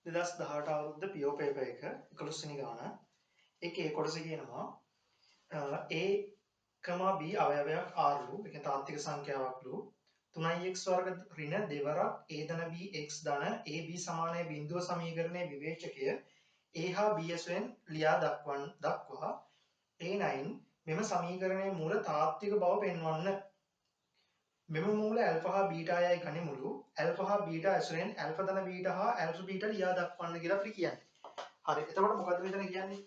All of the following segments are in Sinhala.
2018 අවුරුද්ද PO paper එක 11 වෙනි ගාන. ඒකේ ඒ කොටස කියනවා A, B අවයවයක් R ලු, ඒ කියන්නේ තාත්වික සංඛ්‍යාවක්ලු 3x වර්ග ඍණ දෙවරක් A ධන B x ධන AB සමානයි බිංදුව සමීකරණයේ විවේචකය A හා B ඇසුරෙන් ලියා දක්වා A9 මෙම සමීකරණයේ මූල තාත්වික බව පෙන්වන්න. මෙම මූල ඇල්ෆා හා බීටා යයි ගනිමුලු. ඇල්ෆා හා බීටා ඇසුරෙන් ඇල්ෆා ධන බීටා හා ඇල්ෆා බීටා ලියා දක්වන්න කියලා අපිට කියන්නේ. හරි. එතකොට මොකද්ද මෙතන කියන්නේ?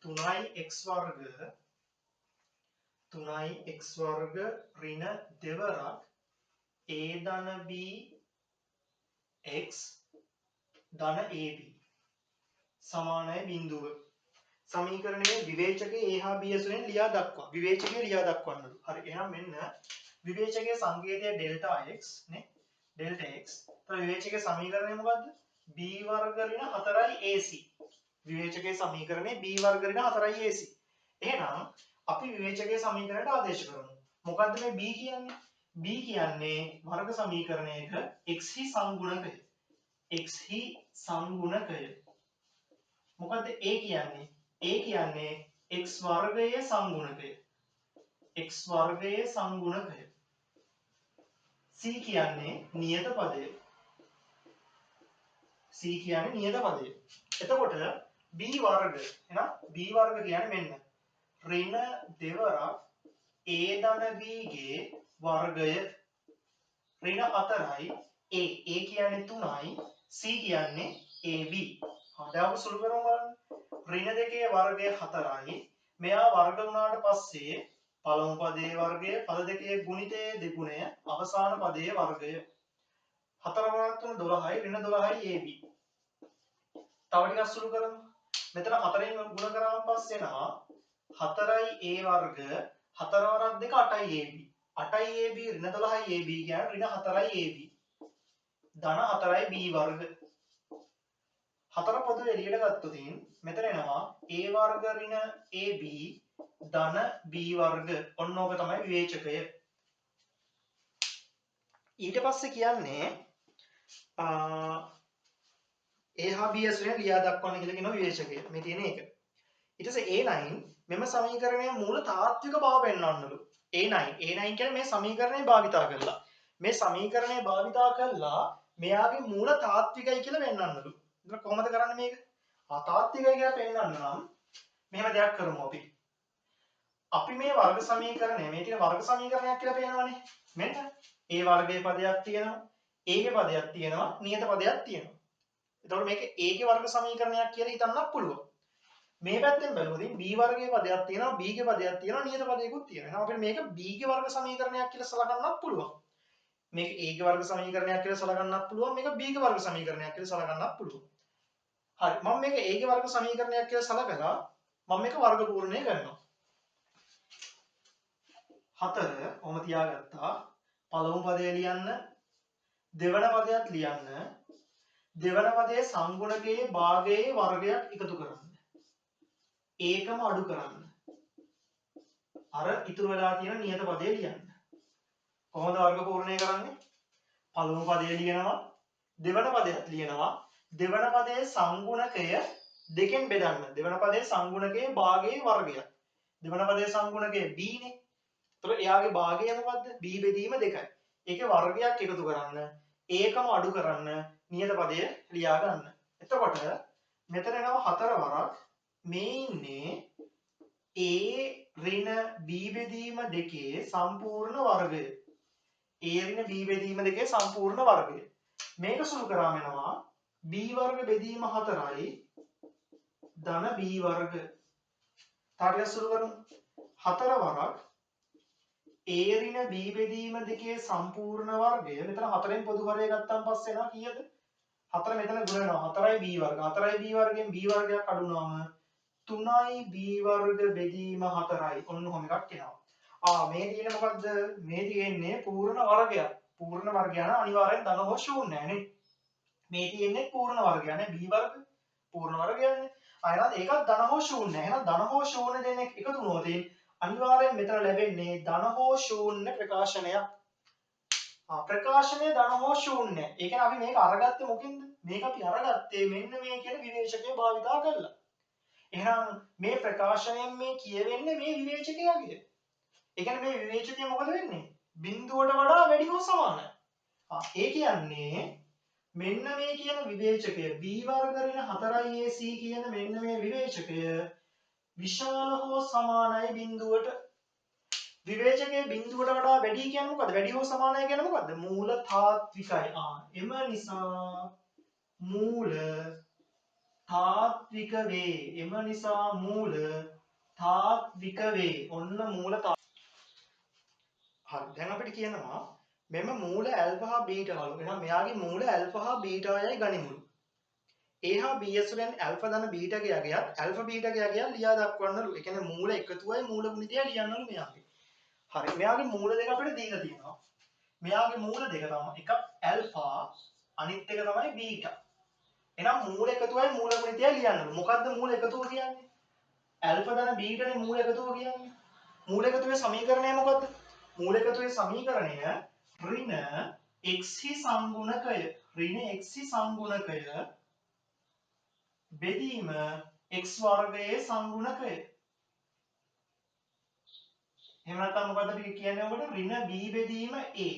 3x වර්ග 3x වර්ග ඍණ දෙවරක් a ධන b x ධන ab සමානයි බිංදුව. සමීකරණයේ විවේචකයේ a හා b ඇසුරෙන් ලියා දක්වා. විවේචකය ලියා දක්වන්නලු. හරි. එහෙනම් මෙන්න විවේචකයේ සංකේතය ඩෙල්ටා x නේ. Delta x. එතකොට විවේචකයේ සමීකරණය මොකද්ද? B වර්ග ඍණ 4 ac. විවේචකයේ සමීකරණය b වර්ග ඍණ 4 ac. එහෙනම් අපි විවේචකයේ සමීකරණයට ආදේශ කරමු. මොකද්ද මේ b කියන්නේ? B කියන්නේ වර්ග සමීකරණයක x හි සංගුණකය. x හි සංගුණකය. මොකද්ද a කියන්නේ? A කියන්නේ x වර්ගයේ සංගුණකය. x වර්ගයේ සංගුණකය. C කියන්නේ නියත පදය. C කියන්නේ නියත පදය. එතකොට b වර්ග, එහෙනම් b වර්ග කියන්නේ මෙන්න ඍණ දෙවරක් a ධන b ගේ වර්ගය ඍණ 4යි a, a කියන්නේ 3යි c කියන්නේ ab. හා දැන් අපි සුළු කරමු බලන්න. ඍණ දෙකේ වර්ගය 4යි. මෙයා වර්ග වුණාට පස්සේ පළමු පදයේ වර්ගය පද දෙකේ ගුණිතයේ දෙගුණය අවසාන පදයේ වර්ගය. 4 වරක් 3 12යි ඍණ 12යි ab. තව ටිකක් සුළු කරමු. මෙතන 4න් ගුණ කරාන් පස්සේ එනවා 4යි a වර්ග 4 වරක් 2 8යි ab. 8යි ab ඍණ 12යි ab කියන්නේ ඍණ 4යි ab. ධන 4යි b වර්ග. 4 පොදුව එළියට ගත්තොත් මෙතන එනවා a වර්ග ඍණ ab ධන b වර්ග. ඔන්න ඕක තමයි විවේචකය. ඊට පස්සේ කියන්නේ a හා b ඇසුරෙන් ලියා දක්වන්න කියලා කියනවා විවේචකය. මේ තියෙන එක. ඊට පස්සේ A9 මෙම සමීකරණයේ මූල තාත්වික බව පෙන්වන්නලු. A9 A9 කියන්නේ මේ සමීකරණය භාවිතා කරලා. මේ සමීකරණය භාවිතා කරලා මෙයාගේ මූල තාත්විකයි කියලා පෙන්වන්නලු. එතකොට කොහොමද කරන්නේ මේක? ආ තාත්විකයි කියලා පෙන්වන්න නම් මෙහෙම දෙයක් කරමු අපි. අපි මේ වර්ග සමීකරණය මේ තියෙන වර්ග සමීකරණයක් කියලා පේනවනේ. මෙන්න A වර්ගයේ පදයක් තියෙනවා, A ගේ පදයක් තියෙනවා, නියත පදයක් තියෙනවා. එතකොට මේක A ගේ වර්ග සමීකරණයක් කියලා හිතන්නත් පුළුවන්. මේ පැත්තෙන් බැලුවොත් B වර්ගයේ පදයක් තියෙනවා, B ගේ පදයක් තියෙනවා, නියත පදයකුත් තියෙනවා. එහෙනම් අපිට මේක B ගේ වර්ග සමීකරණයක් කියලා සලකන්නත් පුළුවන්. මේක A ගේ වර්ග සමීකරණයක් කියලා සලකන්නත් පුළුවන්, මේක B ගේ වර්ග සමීකරණයක් කියලා සලකන්නත් පුළුවන්. හරි, මම මේක A ගේ වර්ග සමීකරණයක් කියලා සලකලා මම මේක වර්ග පූර්ණය කරනවා. 4 ඔහොම තියාගත්තා. පළමු පදය ලියන්න, දෙවන පදයක් ලියන්න, දෙවන පදයේ සංගුණකයේ භාගයේ වර්ගයක් එකතු කරන්න. ඒකම අඩු කරන්න. අර ඉතුරු වෙලා තියෙන නියත පදය ලියන්න. කොහොමද වර්ග පූර්ණය කරන්නේ? පළමු පදය ලියනවා, දෙවන පදයක් ලියනවා, දෙවන පදයේ සංගුණකය දෙකෙන් බෙදන්න. දෙවන පදයේ සංගුණකයේ භාගයේ වර්ගයක්. දෙවන පදයේ සංගුණකය b නේ. එතකොට එයාගේ භාගය මොකද්ද? b බෙදීම 2යි. ඒකේ වර්ගයක් එකතු කරන්න, ඒකම අඩු කරන්න, නියත පදය ලියා ගන්න. එතකොට මෙතන එනවා 4 වරක් මේ ඉන්නේ a ඍණ b බෙදීම දෙකේ සම්පූර්ණ වර්ගය. a ඍණ b බෙදීම දෙකේ සම්පූර්ණ වර්ගය. මේක සුළු කරාම එනවා b වර්ග බෙදීම 4යි ධන b වර්ග. තව ටිකක් සුළු කරමු. 4 වරක් a ඍණ b බෙදීම දෙකේ සම්පූර්ණ වර්ගය. මෙතන 4න් පොදු හරය ගත්තන් පස්සේ එනවා කීයද? 4 මෙතන ගුණ වෙනවා 4යි b වර්ග. 4යි b වර්ගයෙන් b වර්ගයක් අඩු වුණාම 3යි b වර්ග බෙදීම 4යි. ඔන්න ඔහොම එකක් එනවා. ආ මේ තියෙන්නේ මොකද්ද? මේ තියෙන්නේ පූර්ණ වර්ගයක්. පූර්ණ වර්ගය නම් අනිවාර්යෙන් ධන හෝ ශූන්‍යයි නේ. මේ තියෙන්නේ පූර්ණ වර්ගයක් නේ, b වර්ග පූර්ණ වර්ගයන්නේ. ආ එහෙනම් ඒකත් ධන හෝ ශූන්‍යයි. එහෙනම් ධන හෝ ශූන්‍ය දෙනෙක් එකතු වුණොත් අනිවාර්යෙන් මෙතන ලැබෙන්නේ ධන හෝ ශූන්‍ය ප්‍රකාශනයක්. ප්‍රකාශනය ධන හෝ ශූන්‍යයි. ඒ කියන්නේ අපි මේක අරගත්තේ මොකෙන්ද? මේක අපි අරගත්තේ මෙන්න මේ කියන විවේචකය භාවිතා කරලා. එහෙනම් මේ ප්‍රකාශනයෙන් මේ කියවෙන්නේ මේ විවේචකයගේ. ඒ කියන්නේ මේ විවේචකය මොකද වෙන්නේ? බිඳුවට වඩා වැඩි හෝ සමානයි. ඒ කියන්නේ මෙන්න මේ කියන විවේචකය b වර්ග ඍණ 4ac කියන මෙන්න මේ විවේචකය විශාල හෝ සමානයි බිඳුවට. විවේචකයේ බිඳුවට වඩා වැඩි කියන්නේ මොකද්ද? වැඩි හෝ සමානයි කියන්නේ මොකද්ද? මූල තාත්විකයි. එම නිසා මූල තාත්වික වේ. එම නිසා මූල තාත්වික වේ. ඔන්න මූල හරි. දැන් අපිට කියනවා මෙම මූල ඇල්ෆා හා බීටා වලු. එහෙනම් මෙයාගේ මූල ඇල්ෆා හා බීටා යයි ගනිමුලු. A හා B ඇසුරෙන් ඇල්ෆා ධන බීටා ගේ අගයත් ඇල්ෆා බීටා ගේ අගයත් ලියා දක්වන්නලු. ඒ කියන්නේ මූල එකතුවයි මූල ගුණිතයයි ලියන්නලු මෙයාගේ. හරි. මෙයාගේ මූල දෙක අපිට දීලා තියෙනවා. මෙයාගේ මූල දෙක තමයි එකක් ඇල්ෆා අනිත් එක තමයි බීටා. එහෙනම් මූල එකතුවයි මූල ගුණිතයයි ලියන්නලු. මොකද්ද මූල එකතුව කියන්නේ? ඇල්ෆා ධන බීටානේ මූල එකතුව කියන්නේ. මූල එකතුවේ සමීකරණය මොකද්ද? මූල එකතුවේ සමීකරණය ඍණ x හි සංගුණකය ඍණ x හි සංගුණකය බෙදීම x වර්ගයේ සංගුණකය. එහෙම නැත්නම් මොකද්ද අපි කියන්නේ ඔකට? ඍණ b බෙදීම a.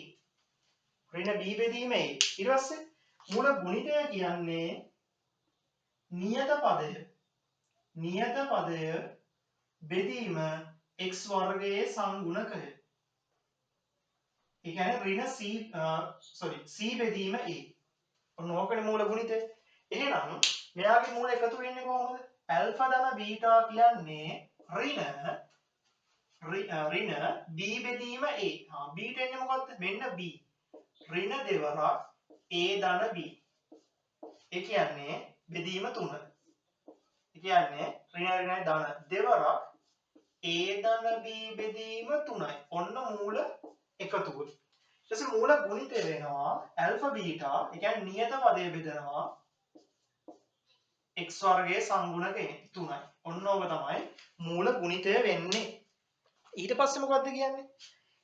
ඍණ b බෙදීම a. ඊට පස්සේ මූල ගුණිතය කියන්නේ නියත පදය. නියත පදය බෙදීම x වර්ගයේ සංගුණකය. ඒ කියන්නේ ඍණ c sorry c බෙදීම a. ඔන්න ඕකනේ මූල ගුණිතය. එහෙනම් මෙයාගේ මූල එකතු වෙන්නේ කොහොමද? ඇල්ෆා ධන බීටා කියන්නේ ඍණ ඍණ b බෙදීම a. හා b ට එන්නේ මොකද්ද? මෙන්න b. ඍණ දෙවරක් a ධන b. ඒ කියන්නේ බෙදීම 3. ඒ කියන්නේ ඍණ ඍණයි ධන දෙවරක් a ධන b බෙදීම 3යි. ඔන්න මූල එකතුව. ඊට පස්සේ මූල ගුණිතය වෙනවා ඇල්ෆා බීටා. ඒ කියන්නේ නියත පදය බෙදනවා x වර්ගයේ සංගුණකයෙන් 3යි. ඔන්න ඕක තමයි මූල ගුණිතය වෙන්නේ. ඊට පස්සේ මොකද්ද කියන්නේ?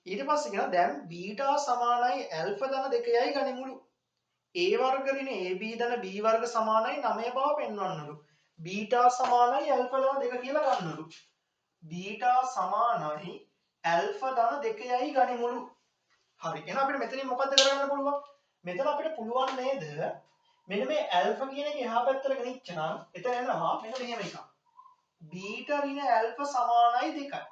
ඊට පස්සේ කියනවා දැන් බීටා සමානයි ඇල්ෆා ධන 2යි ගනිමුලු. a වර්ග ඍණ ab ධන b වර්ග සමානයි 9 බව පෙන්වන්නලු. බීටා සමානයි ඇල්ෆා ධන 2 කියලා ගන්නලු. බීටා සමානයි ඇල්ෆා ධන 2යි ගනිමුලු. හරි. එහෙනම් අපිට මෙතනින් මොකද්ද කරගන්න පුළුවන්? මෙතන අපිට පුළුවන් නේද මෙන්න මේ ඇල්ෆා කියන එක එහා පැත්තට ගෙනිච්ච නම් එතන එනවා මෙන්න මෙහෙම එකක්. බීටා ඍණ ඇල්ෆා සමානයි 2යි.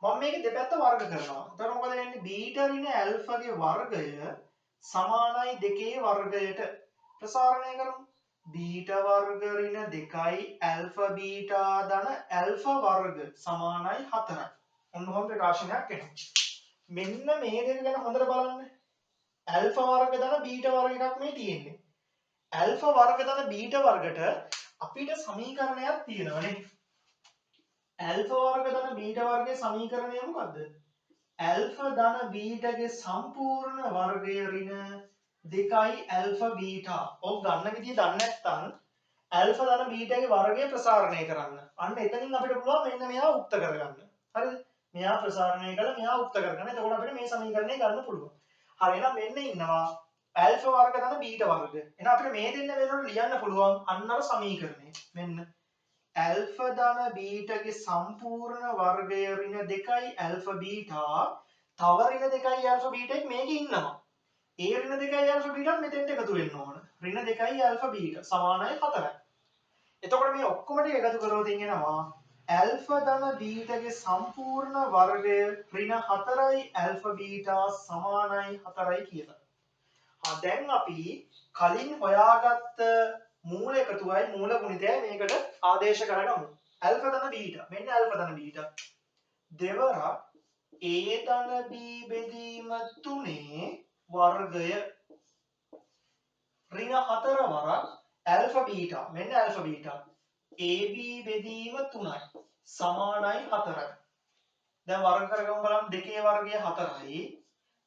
මම මේක දෙපැත්ත වර්ග කරනවා. එතකොට මොකද වෙන්නේ? බීටා ඍණ ඇල්ෆාගේ වර්ගය සමානයි 2 වර්ගයට. ප්‍රසාරණය කරමු. බීටා වර්ග ඍණ 2යි ඇල්ෆා බීටා ධන ඇල්ෆා වර්ග සමානයි 4යි. ඔන්න ඔහොම ප්‍රකාශනයක් එනවා. මෙන්න මේ දෙක ගැන හොඳට බලන්න. ඇල්ෆා වර්ග ධන බීටා වර්ග එකක් මේ තියෙන්නේ. ඇල්ෆා වර්ග ධන බීටා වර්ගට අපිට සමීකරණයක් තියෙනවනේ. ඇල්ෆා වර්ග ධන බීටා වර්ගයේ සමීකරණය මොකද්ද? ඇල්ෆා ධන බීටාගේ සම්පූර්ණ වර්ගය ඍණ 2යි ඇල්ෆා බීටා. ඔක් ගන්න විදිය දන්නේ නැත්නම් ඇල්ෆා ධන බීටාගේ වර්ගය ප්‍රසාරණය කරන්න. අන්න එතනින් අපිට පුළුවන් මෙන්න මෙයා උක්ත කරගන්න. හරිද? මෙයා ප්‍රසාරණය කළා මෙයා උක්ත කරගන්න. එතකොට අපිට මේ සමීකරණය ගන්න පුළුවන්. හරි එහෙනම් මෙන්න ඉන්නවා ඇල්ෆා වර්ග ධන බීටා වර්ග. එහෙනම් අපිට මේ දෙන්න වෙනකොට ලියන්න පුළුවන් අන්න අර සමීකරණය. මෙන්න ඇල්ෆා ධන බීටාගේ සම්පූර්ණ වර්ගය ඍණ 2යි ඇල්ෆා බීටා. තව ඍණ 2යි ඇල්ෆා බීටා එක් මේකේ ඉන්නවා. ඒ ඍණ 2යි ඇල්ෆා බීටාත් මෙතෙන්ට එකතු වෙන්න ඕන. ඍණ 2යි ඇල්ෆා බීටා සමානයි 4යි. එතකොට මේ ඔක්කොම ටික එකතු කරොත් එනවා ඇල්ෆා ධන බීටාගේ සම්පූර්ණ වර්ගය ඍණ 4යි ඇල්ෆා බීටා සමානයි 4යි කියලා. දැන් අපි කලින් හොයාගත්ත මූල එකතුවයි මූල ගුණිතයයි මේකට ආදේශ කරගමු. ඇල්ෆා ධන බීටා. මෙන්න ඇල්ෆා ධන බීටා. දෙවරක් a ධන b බෙදීම 3 වර්ගය ඍණ 4 වරක් ඇල්ෆා බීටා. මෙන්න ඇල්ෆා බීටා. ab බෙදීම 3යි සමානයි 4යි. දැන් වර්ග කරගමු බලන්න. දෙකේ වර්ගය 4යි.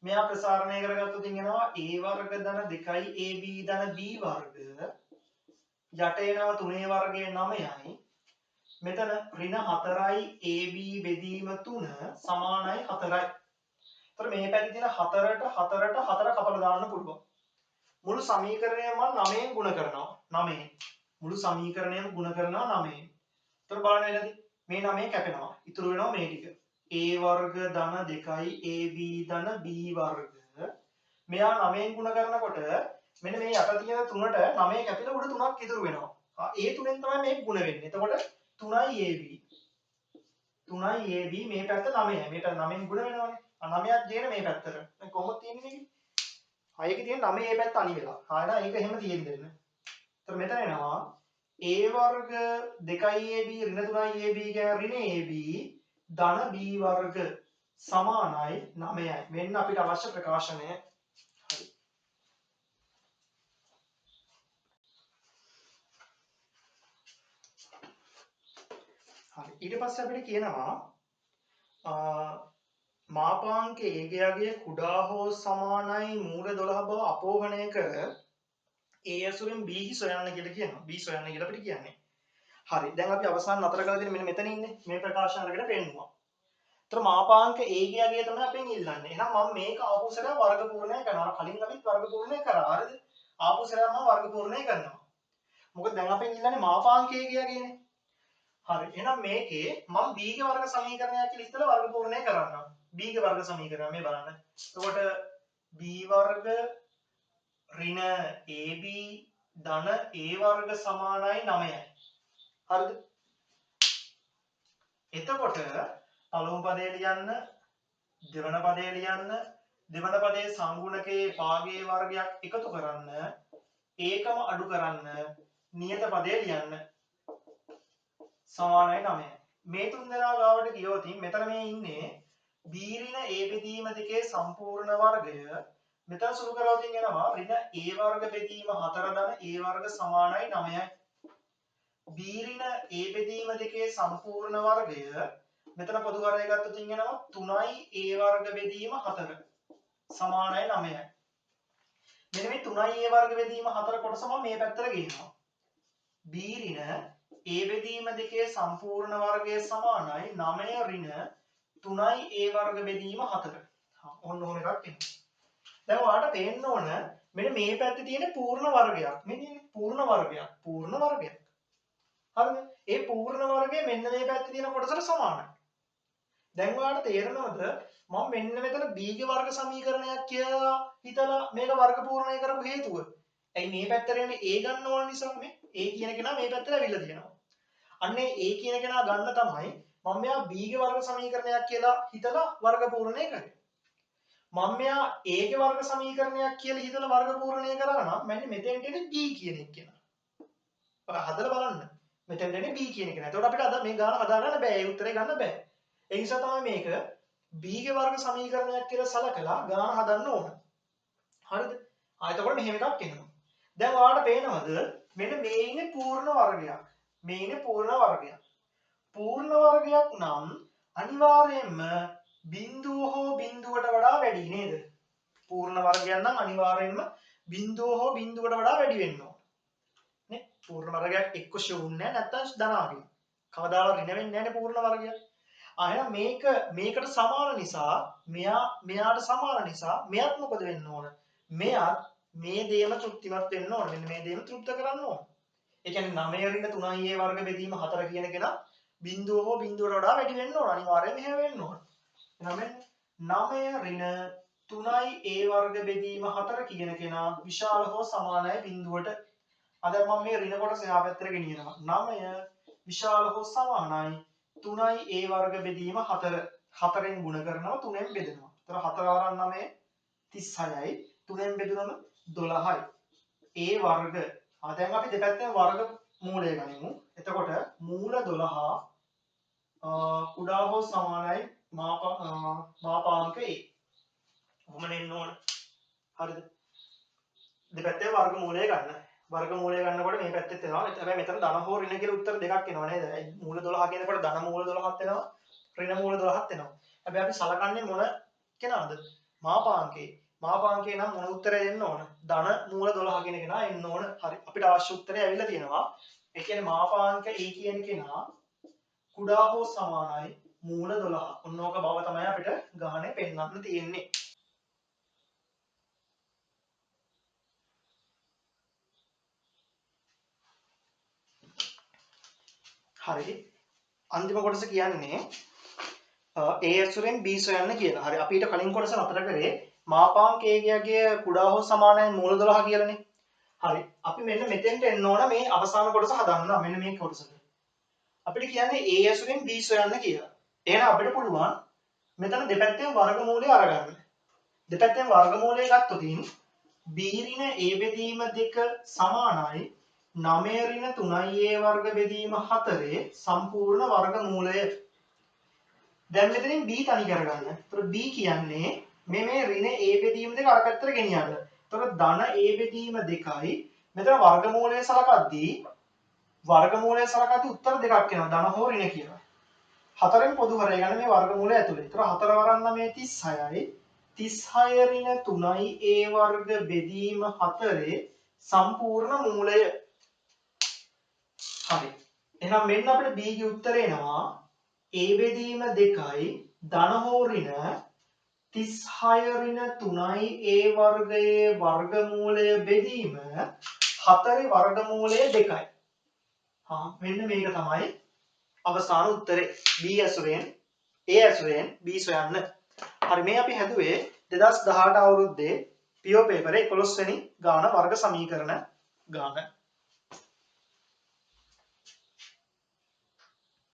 මෙයා ප්‍රසාරණය කරගත්තොත් එනවා a වර්ග ධන 2යි ab ධන b වර්ග යට එනවා 3 වර්ගය 9යි. මෙතන ඍණ 4යි ab බෙදීම 3 සමානයි 4යි. ඒතර මේ පැත්තේ තියෙන 4ට 4ට 4 කපලා දාන්න පුළුවන්. මුළු සමීකරණයම මම 9න් ගුණ කරනවා. 9න්. මුළු සමීකරණයම ගුණ කරනවා 9න්. ඒතර බලන්න වෙනදී මේ 9 කැපෙනවා. ඉතුරු වෙනවා මේ ටික. A වර්ග ධන 2යි AB ධන B වර්ග. මෙයා 9න් ගුණ කරනකොට මෙන්න මේ යට තියෙන 3ට 9 කැපිලා උඩ 3ක් ඉතුරු වෙනවා. ඒ තුනෙන් තමයි මේක ගුණ වෙන්නේ. එතකොට 3යි AB. 3යි AB මේ පැත්ත 9යි. මේ පැත්ත 9න් ගුණ වෙනවනේ. 9ක් ගේන මේ පැත්තට. දැන් කොහොමද තියෙන්නේ මේකේ? හයක තියෙන 9 ඒ පැත්ත අනි වෙලා. ආ නේද? ඒක එහෙම තියෙන්න දෙන්න. එතකොට මෙතන එනවා A වර්ග 2යි AB ඍණ 3යි AB කියන්නේ ඍණ AB ධන B වර්ග සමානයි 9යි. මෙන්න අපිට අවශ්‍ය ප්‍රකාශනය. හරි. හරි. ඊට පස්සේ අපිට කියනවා මාපාංක A ගේ කුඩා හෝ සමානයි මූල 12 බව අපෝහණය කර A ඇසුරෙන් B හි සොයන්න කියලා කියනවා. B සොයන්න කියලා අපිට කියන්නේ. හරි. දැන් අපි අවසාන නතර කරලා තියෙන මෙන්න මෙතන ඉන්නේ. මේ ප්‍රකාශන අරගෙන පෙන්නුවා. ඒතර මාපාංක A ගේ තමයි අපෙන් ඉල්ලන්නේ. එහෙනම් මම මේක ආපහු සැරයක් වර්ගපූර්ණය කරනවා. අර කලින් අපිත් වර්ගපූර්ණය කරා. හරිද? ආපහු සැරයක් මම වර්ගපූර්ණය කරනවා. මොකද දැන් අපෙන් ඉල්ලන්නේ මාපාංක A ගේනේ. හරි. එහෙනම් මේකේ මම B ගේ වර්ග සමීකරණයක් කියලා ඉස්සෙල්ලා වර්ගපූර්ණය කරන්නම්. B ගේ වර්ග සමීකරණය මේ බලන්න. එතකොට B වර්ග ඍණ AB ධන A වර්ග සමානයි 9යි. හරිද? එතකොට පළමු පදය ලියන්න, දෙවන පදය ලියන්න, දෙවන පදයේ සංගුණකයේ භාගයේ වර්ගයක් එකතු කරන්න, ඒකම අඩු කරන්න, නියත පදය ලියන්න. සමානයි 9යි. මේ තුන් දෙනා ගාවට ගියොත් මෙතන මේ ඉන්නේ B ඍණ A බෙදීම දෙකේ සම්පූර්ණ වර්ගය. මෙතන සුළු කරලා එනවා ඍණ A වර්ග බෙදීම 4 ධන A වර්ග සමානයි 9යි. B ඍණ A බෙදීම දෙකේ සම්පූර්ණ වර්ගය මෙතන පොදු වර්ගය ගත්තොත් එනවා 3යි A වර්ග බෙදීම 4 සමානයි 9යි. මෙන්න මේ 3යි A වර්ග බෙදීම 4 කොටස මම මේ පැත්තට ගේනවා. B ඍණ A බෙදීම දෙකේ සම්පූර්ණ වර්ගය සමානයි 9 ඍණ 3යි A වර්ග බෙදීම 4. ඔන්න ඔහොම එකක් එනවා. දැන් ඔයාලට පේන්න ඕන මෙන්න මේ පැත්තේ තියෙන පූර්ණ වර්ගයක්. මේ තියෙන්නේ පූර්ණ වර්ගයක්. පූර්ණ වර්ගයක්. හරිද? ඒ පූර්ණ වර්ගය මෙන්න මේ පැත්තේ තියෙන කොටසට සමානයි. දැන් ඔයාලට තේරෙනවද මම මෙන්න මෙතන B ගේ වර්ග සමීකරණයක් කියලා හිතලා මේක වර්ග පූර්ණය කරපු හේතුව? ඇයි මේ පැත්තට එන්නේ A ගන්න ඕන නිසා මේ A කියන කෙනා මේ පැත්තට ඇවිල්ලා තියෙනවා. අන්න ඒ A කියන කෙනා ගන්න තමයි මම මෙයා B ගේ වර්ග සමීකරණයක් කියලා හිතලා වර්ග පූර්ණය කරේ. මම මෙයා A ගේ වර්ග සමීකරණයක් කියලා හිතලා වර්ග පූර්ණය කරා නම් මෙන්න මෙතෙන්ට එන්නේ B කියන එක කෙනා. ඔයා හදලා බලන්න. මෙතෙන්ට එන්නේ B කියන එක නෑ. එතකොට අපිට අද මේ ගාන හදා ගන්න බෑ. ඒ උත්තරේ ගන්න බෑ. ඒ නිසා තමයි මේක B ගේ වර්ග සමීකරණයක් කියලා සලකලා ගාන හදන්න ඕන. හරිද? ආ එතකොට මෙහෙම එකක් එනවා. දැන් ඔයාලට පේනවද මෙන්න මේ ඉන්නේ පූර්ණ වර්ගයක්. මේ ඉන්නේ පූර්ණ වර්ගයක්. පූර්ණ වර්ගයක් නම් අනිවාර්යයෙන්ම බිඳුව හෝ බිඳුවට වඩා වැඩි නේද? පූර්ණ වර්ගයක් නම් අනිවාර්යයෙන්ම බිඳුව හෝ බිඳුවට වඩා වැඩි වෙන්න ඕන. නේ? පූර්ණ වර්ගයක් එක්ක ශූන්‍ය නැත්නම් ධනාගය. කවදාවත් ඍණ වෙන්නේ නැහැ නේ පූර්ණ වර්ගයක්. ආ එහෙනම් මේකට සමාන නිසා මෙයා මෙයාට සමාන නිසා මෙයත් මොකද වෙන්න ඕන? මෙයත් මේ දේම තෘප්තිමත් වෙන්න ඕන. මෙන්න මේ දේම තෘප්ත කරන්න ඕන. ඒ කියන්නේ 9 ඍණ 3යි a වර්ග බෙදීම 4 කියන කෙනා බිඳුව හෝ බිඳුවට වඩා වැඩි වෙන්න ඕන. අනිවාර්යයෙන්ම එහෙම වෙන්න ඕන. එහෙනම් මෙන්න 9 ඍණ 3යි a වර්ග බෙදීම 4 කියන කෙනා විශාල හෝ සමානයි බිඳුවට. අද මම මේ ඍණ කොටස එහා පැත්තට ගෙනියනවා. 9 විශාල හෝ සමානයි 3යි a වර්ග බෙදීම 4. 4ෙන් ගුණ කරනවා 3ෙන් බෙදෙනවා. ඒතර 4 වරන් 9 36යි. 3ෙන් බෙදුනම 12යි. a වර්ග. ආ දැන් අපි දෙපැත්තෙන් වර්ග මූලය ගනිමු. එතකොට මූල 12 කුඩා හෝ සමානයි මාපාංක a. කොහොම එන්න ඕන? හරිද? දෙපැත්තේ වර්ග මූලය ගන්න. වර්ග මූලය ගන්නකොට මේ පැත්තෙත් එනවා. හැබැයි මෙතන ධන හෝ ඍණ කියලා උත්තර දෙකක් එනවා නේද? මූල 12 කියනකොට ධන මූල 12ක් එනවා, ඍණ මූල 12ක් එනවා. හැබැයි අපි සලකන්නේ මොන කෙනාද? මාපාංකේ. මාපාංකේ නම් මොන උත්තරය දෙන්න ඕන? ධන මූල 12 කියන කෙනා එන්න ඕන. හරි. අපිට අවශ්‍ය උත්තරය ඇවිල්ලා තියෙනවා. ඒ කියන්නේ මාපාංක a කියන කෙනා කුඩා හෝ සමානයි මූල 12. ඔන්න ඕක බව තමයි අපිට ගානේ පෙන්වන්න තියෙන්නේ. හරි. අන්තිම කොටස කියන්නේ A ඇසුරෙන් B සොයන්න කියලා. හරි. අපි ඊට කලින් කොටස නතර කරේ මාපාංක A ගේ කුඩා හෝ සමානයි මූල 12 කියලානේ. හරි. අපි මෙන්න මෙතෙන්ට එන්න ඕන මේ අවසාන කොටස හදන්න. මෙන්න මේ කොටසට. අපිට කියන්නේ A ඇසුරෙන් B සොයන්න කියලා. එහෙනම් අපිට පුළුවන් මෙතන දෙපැත්තෙන් වර්ගමූලය අරගන්න. දෙපැත්තෙන් වර්ගමූලය ගත්තොත් B ඍණ A බෙදීම 2 සමානයි 9 ඍණ 3 A වර්ග බෙදීම 4 සම්පූර්ණ වර්ගමූලය. දැන් මෙතනින් B තනි කරගන්න. ඒතර B කියන්නේ මේ ඍණ A බෙදීම 2 අර පැත්තට ගෙනියන්න. ඒතර ධන A බෙදීම 2යි මෙතන වර්ගමූලය සලකද්දී උත්තර දෙකක් එනවා, ධන හෝ ඍණ කියලා. හතරෙන් පොදු හරය ගන්න මේ වර්ගමූලය ඇතුලේ. ඒතර 4 වරන් 9 36යි. 36 ඍණ 3 A වර්ග බෙදීම 4 සම්පූර්ණ මූලය. හරි. එහෙනම් මෙන්න අපිට B ගේ උත්තරේ එනවා A බෙදීම 2යි ධන හෝ ඍණ 36 ඍණ 3 A වර්ගයේ වර්ගමූලය බෙදීම 4 වර්ගමූලය 2යි. හා මෙන්න මේක තමයි අවසාන උත්තරේ. B ඇසුරෙන් A ඇසුරෙන් B සොයන්න. හරි, මේ අපි හැදුවේ 2018 අවුරුද්දේ පියෝ පේපරේ 11 වෙනි ගාන වර්ග සමීකරණ ගාන.